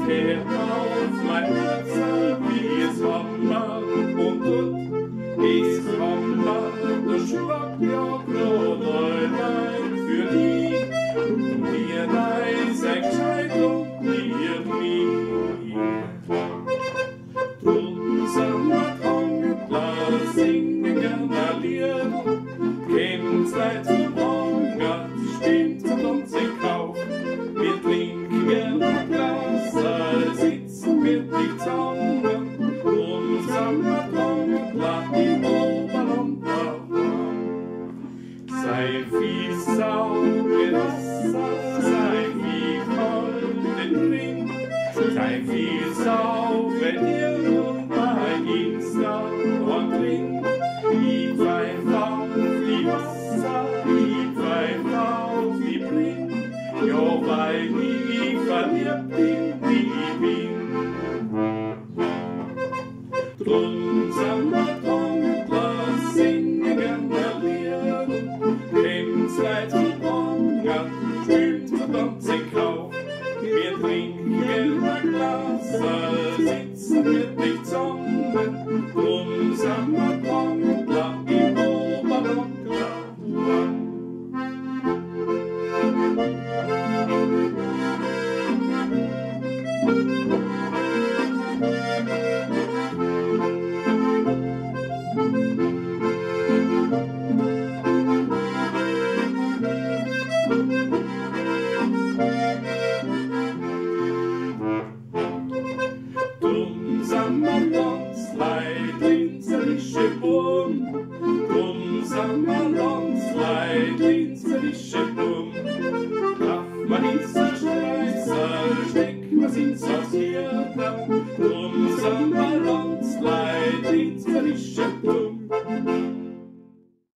Pferd auf mein Herz, wie es Hammer und tut. Es Hammer, der Schlag ja grad allein für die, die nein sei gescheit und lieb mich. Drum sind wir Trantler, singen gern ein Lied, kommt's Leid zum Hunger, stimmt zum Tanz in Kauf. Wir trinken gern ein Glas, sitzen gemütlich zusammen, drum sind wir Trantler im Oberland daheim. Sei viel saure Wasser, sei viel kalte drin, sei viel saure dir und bei Insta und drin. Ich pfeif auf die Wasser, ich pfeif auf die Brin, ja, weil ich verliebt in die bin. Drum sind wir Trantler, singen gern ein Lied, kommt's Leid zum Hunger, spielt zum Tanz in Kauf. Wir trinken gern ein Glas, sitzen gemütlich zusammen, drum sind wir Trantler im Oberland daheim. Drum sind wir Landsleit, linzerische Buam. Drum sind wir Landsleit, linzerische Buam. Lauf mal ins